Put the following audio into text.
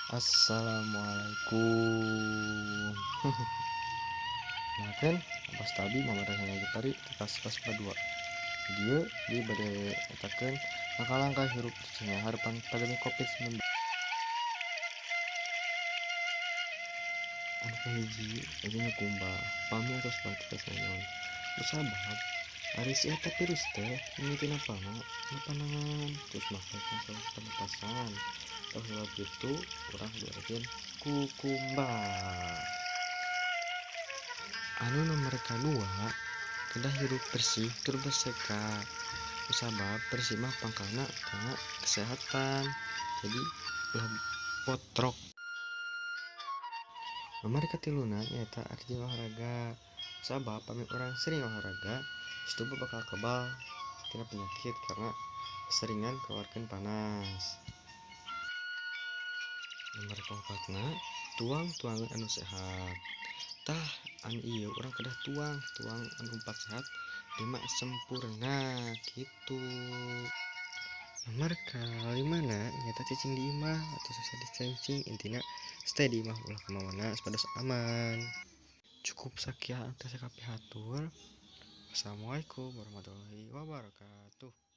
Assalamualaikum. Nah kan Abas tadi Mama Rehena Gepari kelas kelas 2. Dia di bade etakeun langkah-langkah hirup cenah harapan pandemi Covid-19. Anu kahiji eta nya kumbah pami atos batik naon. Kusabab ari si eta virus teh mimitina pana panangan terus make masalah pernapasan. Terus sebab itu urang kudu rajin kukumbah. Anu nomor kadua kedah hirup bersih tur berseka. Kusabab bersih mah pangkalna kana kesehatan. Jadi ulah potrok. Nomor katiluna nyaeta rajin olahraga. Sabab pami urang sering olahraga, tubuh bakal kebal tina penyakit karena keseringan keluarkan panas. Nomor kaopatna tuang tuangan anu sehat. Tah anu ieu urang kedah tuang tuang anu 4 sehat 5 sempurna gitu. Nomor kalimana nyaeta cicing di imah atau social distancing, intina stay di imah ulah kemana-mana supados aman. Cukup sakian teh sakapihatur. Wassalamualaikum warahmatullahi wabarakatuh.